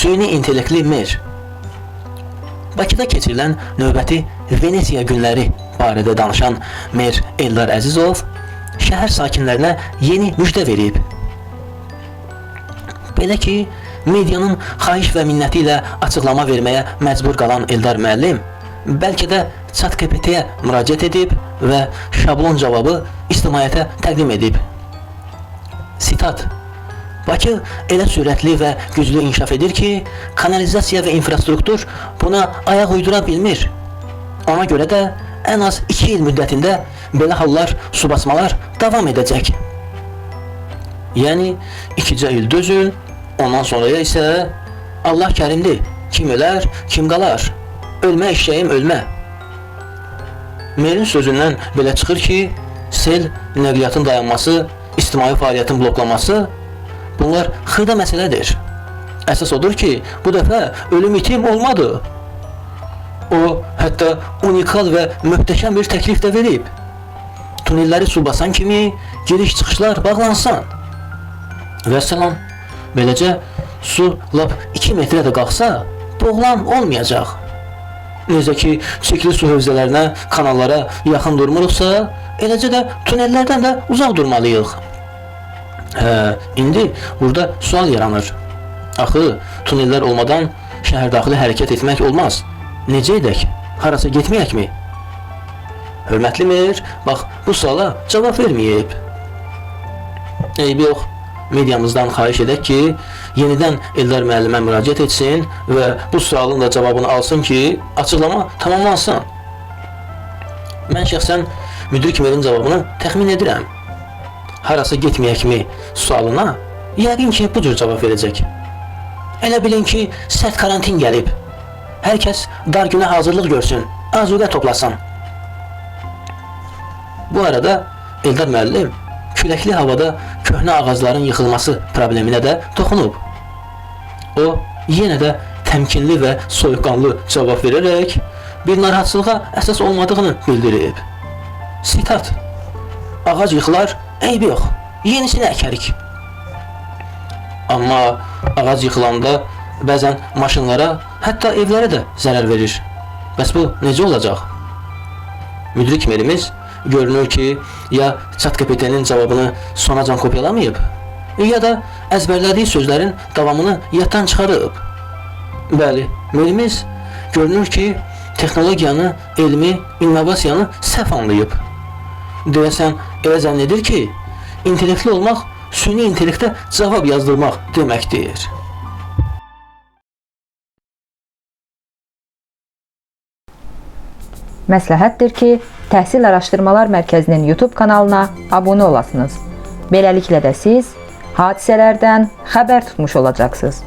Süni intellektli mer. Bakıda keçirilən növbəti Venesiya günləri barədə danışan mer Eldar Əzizov şəhər sakinlərinə yeni müjdə verib. Belə ki, medianın xahiş və minnəti ilə açıqlama verməyə məcbur qalan Eldar müəllim bəlkə də ChatGPT-yə müraciət edib və şablon cavabı ictimaiyyətə təqdim edib. Sitat: Bakı elə sürətli və güclü inkişaf edir ki, kanalizasiya və infrastruktur buna ayaq uydura bilmir. Ona görə də ən az 2 il müddətində belə hallar, su basmalar davam edəcək. Yəni 2 il dözün, ondan sonraya isə Allah kərimdir. Kim ölər, kim qalar? Ölmə eşşəyim ölmə. Merin sözündən belə çıxır ki, sel, nəqliyyatın dayanması, ictimai fəaliyyətin bloklanması bunlar xırda məsələdir. Əsas odur ki, bu dəfə ölüm itim olmadı. O, hətta unikal və möhtəşəm bir təklif də verib. Tunelləri su basan kimi giriş-çıxışlar bağlansın. Vəssalam. Beləcə su lap 2 metrə də qalxsa, boğulan olmayacaq. Necə ki, çirkli su hövzələrinə, kanallara yaxın durmuruqsa, eləcə də tunellərdən də uzaq durmalıyıq. Hə, indi burada sual yaranır. Axı, tunellər olmadan şəhər daxili hərəkət etmək olmaz. Necə edək? Harasa getməyəkmi? Hörmətli mer, bax bu suala cavab verməyib. Eybi yox. Mediamızdan xahiş edək ki, yenidən Eldar müəllimə müraciət etsin və bu sualın da cavabını alsın ki, açıqlama tamamlansın. Mən şəxsən müdrik merin cavabını təxmin edirəm. Harasa getməyəkmi sualına yəqin ki, bu cür cavab verəcək. Elə bilin ki, sərt karantin gəlib. Hər kəs dar günə hazırlıq görsün, azuqə toplasın. Bu arada Eldar müəllim küləkli havada köhnə ağacların yıxılması probleminə də toxunub. O yenə də təmkinli və soyuqqanlı cavab verərək bir narahatçılığa əsas olmadığını bildirib. Sitat: Ağac yıxılar, eybi yox, yenisini əkərik. Amma ağac yıxılanda bəzən maşınlara, hətta evlərə də zərər verir. Bəs bu necə olacaq? Müdrik merimiz görünür ki, ya ChatGPT-nin cavabını sonacan kopyalamayıb, ya da əzbərlədiyi sözlərin davamını yaddan çıxarıb. Bəli, merimiz görünür ki, texnologiyanı, elmi, innovasiyanı səhv anlayıb. Deyəsən elə zənn edir ki, intellektli olmaq süni intellektə cavab yazdırmaq deməkdir. Məsləhətdir ki, Təhsil Araşdırmalar Mərkəzinin YouTube kanalına abunə olasınız. Beləliklə də siz hadisələrdən xəbər tutmuş olacaqsınız.